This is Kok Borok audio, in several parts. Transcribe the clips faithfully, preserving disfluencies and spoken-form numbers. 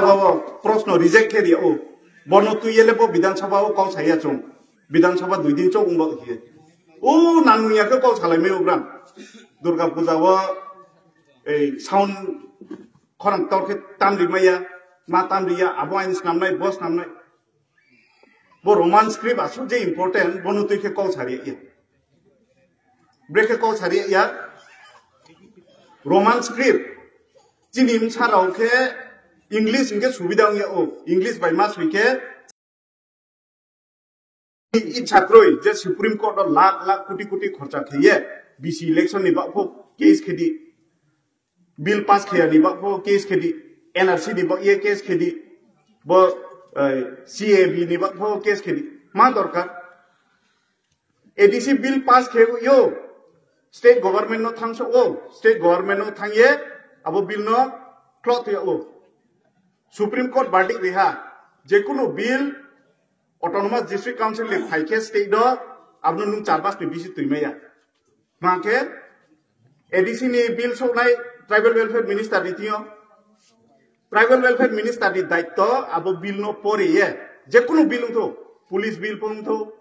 Sabha o proshno reject khe ria o. Bono twi ele bo Bidhan Sabha o kok saya chung. Bidhan Sabha dui din chok wngbo khe. O nang ya khe kok salai mai o bran. Durga Puja o ei sound khorang tor khe tam ri maya, ma tam ri ya, abo ain snam nai, bo snam nai. Bo Roman script aswk je important, bono twi khe kok sari ya. Bre khe kok sari ya. Roman script. Chini msa rok khe English hwnkhe subida wngya o. English bai ma swi khe icha kroi je Supreme Court o lakh lakh koti koti khorcha kheye B C election ni bagpho case khedi. Bill pass kheyani bagpho case khedi, N R C ni bag ye case khedi, bo, eh, C A B ni bagpho case khedi. Ma dorkar? A D C bill pass khe yo, state government no thangso o, state government no thangye abo bill no khlok thwi o. Supreme Court verdict riha, jekunu bill Autonomous District Council ni phaikhe state do, abono nung char bas ni bisi twi maya. Hwnkhe A D C ni bill soknai Tribal Welfare Minister ni tio. Tribal Welfare Minister ni daitto abo bill no pore ye. Jekunu bill wngtho, police bill pho wngtho,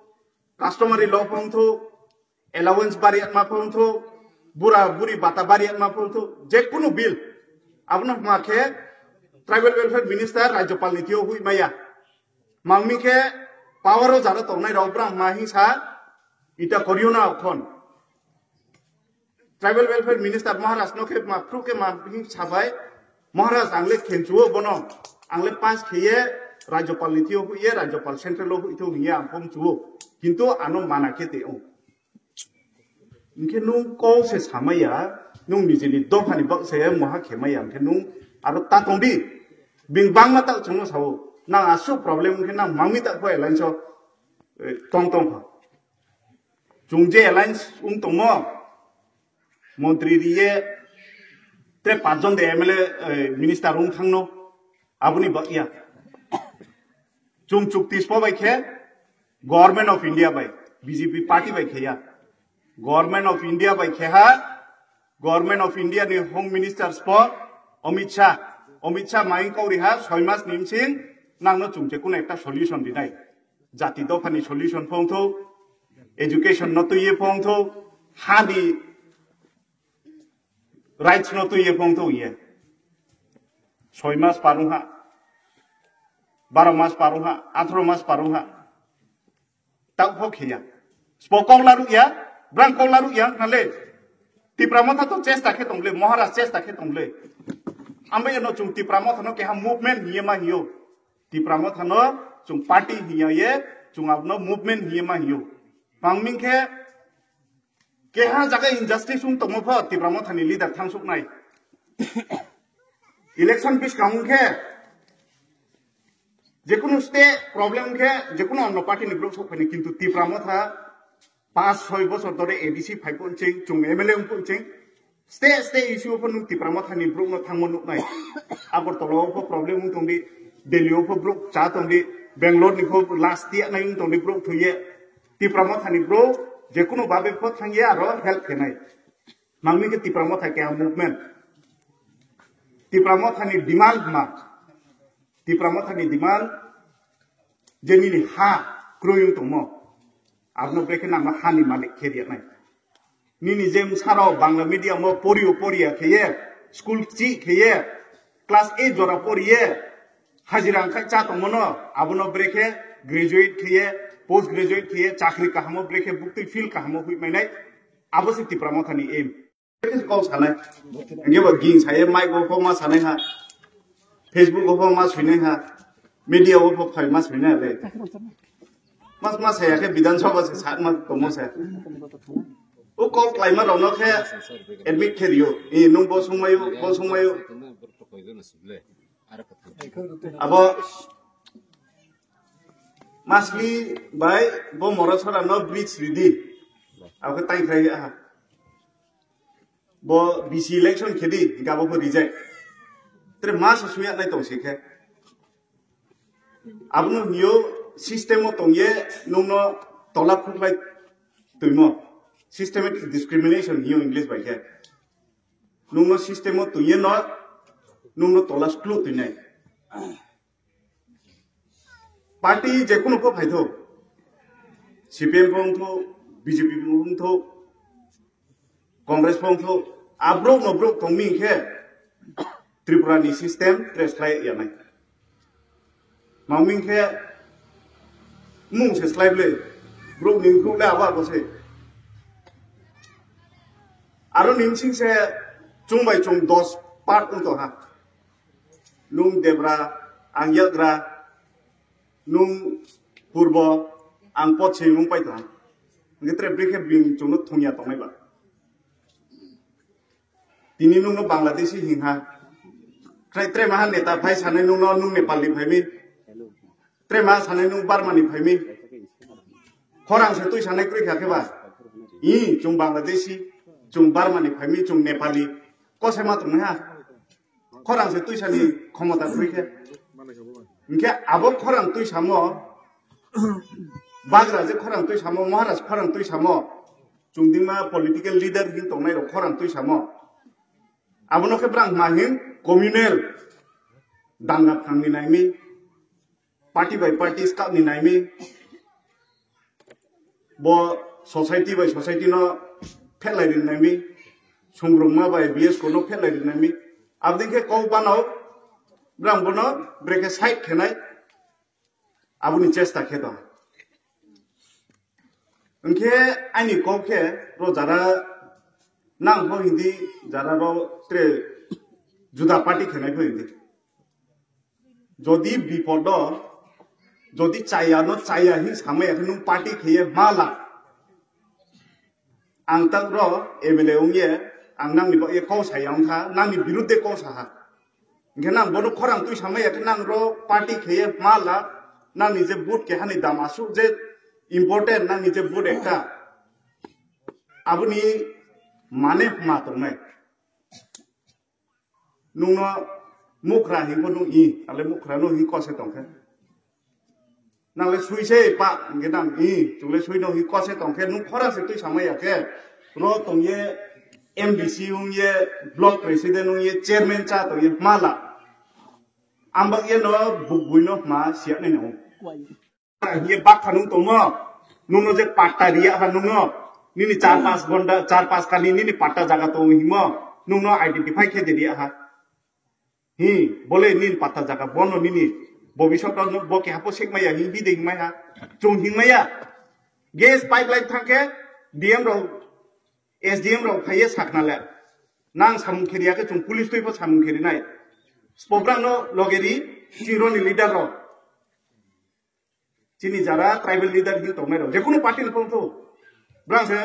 customary law pho wngtho, allowance bariyatma pho wngtho, bura buri bata bariyatma pho wngtho, jekunu bill. Abono hwnkhe Tribal Welfare Minister Rajyapal ni tio hui maya. Mangmi khe power o jara tongnai rok brang ma hingsa ita koriyo na okhon. Tribal Welfare Minister Maharaj no khe ma phru khe ma hing sabai, Maharaj ang le khenchuo bono, ang le pass kheye Rajyapal ni tio huye, Rajyapal central o hui tho hiya ang phom chuo. Kintu ano mana khe te o. Hingkhe nung kok se samaya, nung nijini dophani bak se moha khemaya, hingkhe nung aro ta tongdi. Bing bangma tak chungno sao, nang asuk problem hingkhe nang mangmi tak pho alliance o, eh, tong tong pha. Chung je alliance wng tongmo, montri riye, te pachjon de M L A, eh, minister wng thangno, aboni bak ya. Chung chukti spo bai khe Government of India bai, B J P party bai khe ya. Government of India bai khe ha, Government of India ni Home Minister spo Amit Shah, Amit Shah maing kauri ha soi mas ni bsing nang no chung je kuno ekta solution dinai. Jati dopha ni solution phong tho, education no twi ye phong tho, ha ni rights no twi ye phong tho ye. Soi mas parung ha, baro mas parung ha, atharo mas parung ha. Tak pho khiya. Spo kok laru ya, brang kok laru ya, nale. Tipra Motha to chesta khe tongle, Maharaj chesta khe tongle. Ambe no chung Tipra Motha no keha movement hiye ma hiyo. Tipra Motha no chung party hiya ye, chung abno movement hiye ma hiyo. Pangming khe keha jaga injustice wng tongmo pho Tipra Motha ni leader thangsuk nai. Election biskang wng khe, jekunu state problem khe, jekunu onno party ni borok sok phai nai, kintu Tipra Motha pas soi bosor dore A D C phai pon ching, chung M L A wng pon ching, state, state issue pho nung Tipra Motha ni borok no thangmo nuk nai. Agartala o pho problem wng tong di, Delhi o pho borok cha tong di, Bangalore ni pho last tiya nai wng tong di borok thoi ye. Tipra Motha ni borok jekunu babe pho thang ye aro help khe nai. Mangmi khe Tipra Motha keha movement. Tipra Motha ni demand ma. Tipra Motha ni demand je nini ha kroi wng tongmo. Abno brekhe nangma ha ni malik khe riya nai. Nini je bwsarok Bangla medium o porio poria khe ye, school chi khe ye, class eight jora pori ye, hajira wngkhai cha tongmano, abono brekhe graduate khe ye, post graduate khe ye, chakri kahamo brekhe buktwi field kahamo hui mainai, abo se Tipra Motha ni aim. Kok sanai. Hingke bo ging saye, mic bo pho ma sanai ha. Facebook bo pho ma suinai ha. Media bo pho phai ma suinai ha le. Mas ma saya khe Bidhan Sabha se sat ma tomo se. O kok klaima rok no khe admit khe rio. E nung bo sung mayo, bo sung mayo. Abo Masli bai bo Morasora no bridge ridi. Abo khe tai khai ha. Bo B C election khedi, hingke abo bo reject. Tere ma se suya nai tong se khe. Abono hingyo system o tongye nungno tola khuklai twimo. Systematic discrimination hingyo English bai khe. Nungno system o tongye no, nungno tola sklu twinai. Party jekunu pho phaithok, C P M pho wngthok, B J P pho wngthok, Congress pho wngthok, abrok no brok tongmi khe Tripura ni system trace khlai yanai. Maming khe mung se slai ble, brok ni brok le abo abo se. Aro ni bsing se chung bai chung dos part wng tong ha. Nung debra, ang yagra, nung purbo, ang pochimung pai tong ha. Ngetre bri khe bing chung no thongya tongnai ba. Tini nungno Bangladeshi hingha. Khrai tre maha neta phai sanai nungno nung Nepal ni phaimi. Tre maha sanai nung Burma ni phaimi. Khorang se twi sanai kroi kha khe ba. I chung Bangladeshi, chung Burma ni phaimi, chung Nepali. Kose ma tong ha. Khorang se twi sani khomota kroi khe. Hingkhe abo khorang twi samo, bagra je khorang twi samo, Maharaj khorang twi samo, chungdingma political leader hin tongnai rok khorang twi samo. Abono khe brang ma hin communal danga phangni naimi, party by party skakni naimi, bo society by society no phelai rin naimi, sungrungma by B S ko no phelai rin naimi. Abding khe kok bano brang bono brekhe side khenai. Aboni chesta khe tong. Hingkhe ani kok khe ro jara nang pho hindi jara ro tre juda party khenai pho hindi. Jodi bipodo, jodi chaya no chaya hin samaya khe nung party kheye mala. Ang tak ro M L A ong ye, ang nang ni bagwi kok saya ong kha, nang ni birudde kok sa ha. Hingkhe nang bono khorang twi samaya khe nang ro party kheye mala, nang ni je vote keha ni dam asuk je important, nang ni je vote ekta. Aboni mane ma tongnai. Nungno mukra hinko nung i, ale mukra nung hin kose tongkhe. Nang le sui se pa, hingke nang i, chwng le sui no hin kose tongkhe, nung khorang se twi samaya khe. Ro tong ye M D C wng ye, block president wng ye, chairman cha tong ye, mala. Ambak ye no buk bui no ma siya nai no. Hiye bak kha nung tongmo, nungno je patta riya ha nungno, nini char pas gonda, char pas kali nini patta jaga tong himo, nungno identify khe de riya ha. Hi, bole nini patta jaga, bono nini, bobisot no bo keha po sek maya, hi, hi de hingmai ha, chung hingmaya. Gas pipeline thangkhe, D M rok, S D M rok phaiye sakna le. Nang samung kheri ya khe chung police twi po samung kheri nai. Spobrang no logeri, chiro ni leader rok. Chini jara tribal leader hin tongnai rok, jekunu party ni photo, brang se,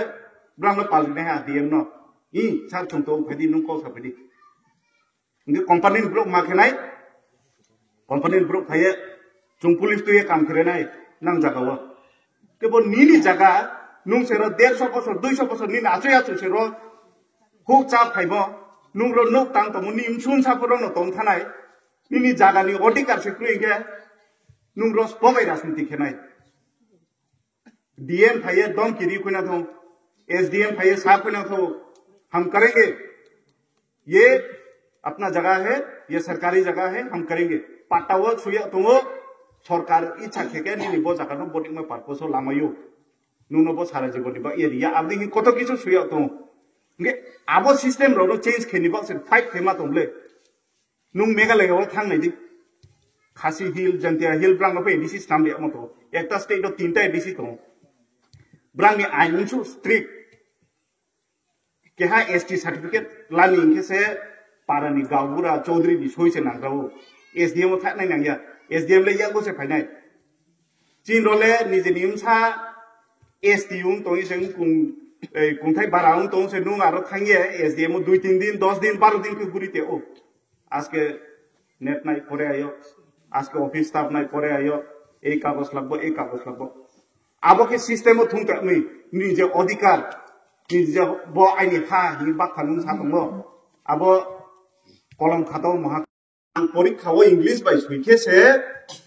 brang no pal rinai ha D M no, i sar chung to phai di, nung kok sa phai di. Hingke company ni borok ma khe nai, company ni borok phai ye, chung police twi ye kam khe nai, nang jaga o. Kebo nini jaga, nung se ro derso bosor, duiso bosor nini achoi achoi se ro, huk cha phai bo, nung ro nuk tang tongo, ni msun sa phoro no tong thanai, nini jaga ni odhikar se kwrwi hingke, nung ro spobai rajniti khe nai. D M phaiye dom kiri khuna thong, S D M phaiye sa khuna thong, हम करेंगे, ये अपना जगह है, ये सरकारी जगह है, हम करेंगे। Patta o suya tongo, sarkar ichha khe khe nini bo jaga no botikma purpose o lamayo. Nungno bo sara jibon ni ba area abdi hi koto kichu suya tongo. Nge abo system rok no change khe ni ba se fight khe ma tong le. Nung Meghalaya o thang nai di. Khasi Hill, Jaintia Hill, brang no A D C swnam ri amo to. Ekta state o tinta A D C tongo. Brang ni ain unsu strict. Keha S T certificate lani hingke se para ni gaonbura chaudhary ni soi se nang rao. S D M o thak nai nang ya. S D M le yago se phai nai. Chin role nijeni wngsa S T wng tongwi se wng kung, ei, kungthai bara wng tong se nung aro thangye S D M o dui tin din, dos din, baro din khe guri te o. Aske net nai pore ayo, aske office staff nai pore ayo, ei kagos lagbo, ei kagos lagbo. Abo khe system o thung tongwi, nini je odhikar, nini je bo aini ha hinwi bakha nung sa tongo. Abo kolom khatao moha. Ang porikha o English bai sui khe se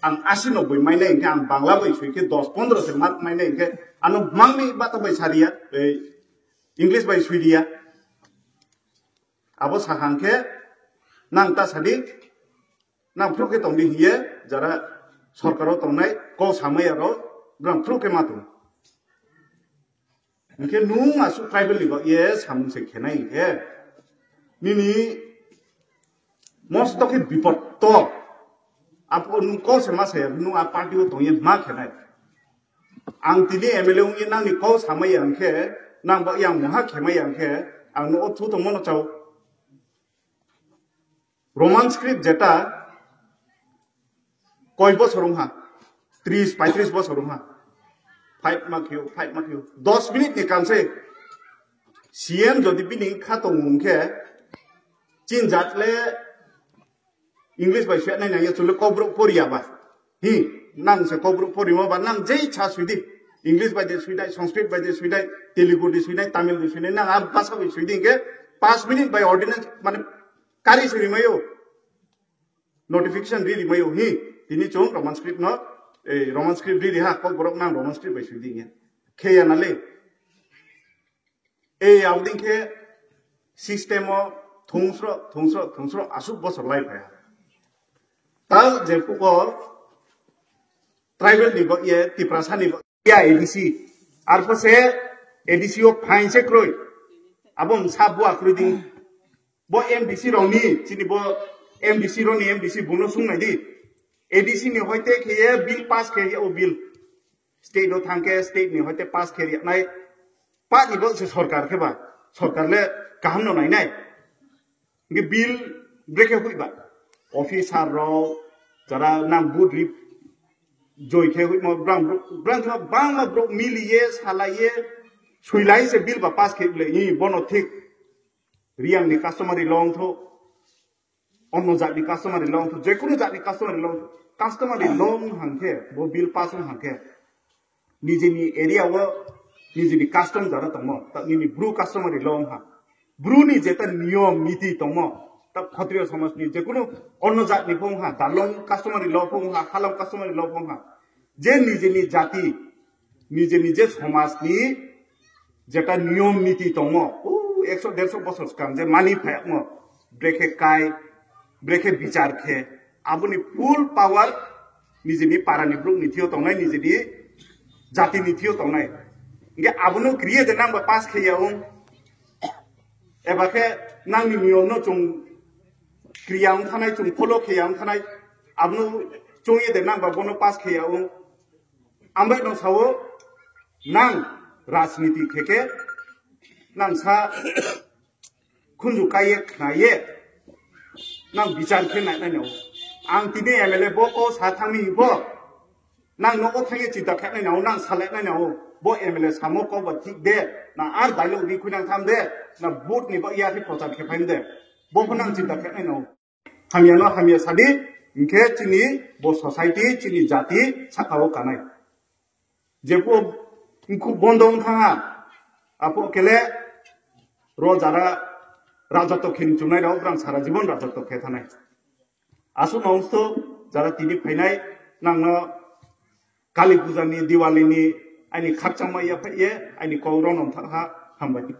ang asi noboi mainai hingkhe, ang Bangla bai sui khe dos pondro se mark mainai hingkhe, ano mangni bata bai sariya, ei English bai sui riya. Abo sakha hingkhe nang ta sadi, Nang phuru khe tongdi hiye jara sorkaro tongnai kok samai aro brang phuru khe ma tong. Hingkhe nung asuk tribal ni bagwi ye samung se khenai hingkhe nini mosto khe bipod to. Apo nung kok se ma saya nung a party o tongye ma khenai. Ang tini M L A wngye nangni kok samai ya hingkhe nang bagwi ang moha khemai ya hingkhe ang no o thu tongmano chao. Roman script jeta koi bosor wngha, tris paitris bosor wngha, fight ma khio, fight ma khio, dos minute ni kam se C M jodi bini kha tongmung khe chin jat le English bai swi nai nang ya chule Kokborok poriya ba. Hi, nang se Kokborok porimo ba nang jei cha swi di. English bai de swi dai, Sanskrit bai de swi dai, Telugu de swi dai, Tamil de swi dai, nang a basa bai swi di hingkhe paanch minute bai ordinance mane kari swi rimayo. Notification ri rimayo hi, tini chung Roman script no, eh, Roman script ri ri ha, Kokborok nang Roman script bai swi di hingkhe. Khe ya na le. Ei aboding khe system o thungsro, thungsro, thungsro asuk bosor lai phai. Tal je puko tribal ni bo ye Tiprasa ni bo ya A D C. Arpo se A D C o phain se kroi. Abo msa bua kroi ding. Bo M D C rok ni, chini bo M D C rok ni M D C buno sung nai di. A D C ni hoite khe ye bill pass khe ye o bill. State o thang khe state ni hoite pass khe riya nai. Pa ni bo se sorkar khe ba. Sorkar le kaham no nai nai. Nge bill brekhe hui ba. Officer rok, jara nang vote rip joi khe hui mo brang, brang jima bang ma bro mili ye, salai ye, suilai se bill ba pass khe le. Ni bono thik. Riang ni customary law wng tho, onno jat ni customary law wng tho, jekunu jat ni customary law wng tho, customary law wng hang khe, bo bill pass wng hang khe, nijini area o nijini custom jara tongmo, ta nini bru customary law wng ha, bru ni jeta niyom niti tongmo, ta Khatriya somaj ni jekunu onno jat ni bo wng ha, Darlong customary law bo wng ha, Halam customary law bo wng ha, je nijini jati, nije nije somaj ni jeta niyom niti tongmo, o ekso derso bosor swkang je mani phayakmo, brekhe kai, brekhe bichar khe, aboni full power nijini para ni bruk ni thio tongnai, nijini jati ni thio tongnai. Nge abono kriye de nang ba pass khe ya wng, eba khe nang ni niyom no chung kriya wng thanai, chung follow khe ya wng thanai, abono chungye de nang ba bono pass khe ya wng. Ambai no sao, nang rajniti khe khe nang sa khunju kaiye khnaye nang bichar khe nai nai no. Ang tini M L A bo ko sa thangni bo nang nogo thangye chinta khe nai no, nang salai nai no. Bo M L A samo ko ba thik de, na ar dialogue ri khui nang tham de, na vote ni ba ya khe prochar khe phaim de. Bo pho nang chinta khe nai no. Hamya no hamya sadi, hingkhe chini bo society, chini jati saka o kanai. Jepho wngkhu bondo wng thangha, apho kele ro jara rajato khe chungnai rok, brang sara jibon rajato khe thanai. Aswk no wngsto jara tini phainai, nangno Kali Puja ni, Diwali ni, aini khakchangma yaphai ye, aini kok ronom thangha, hambai.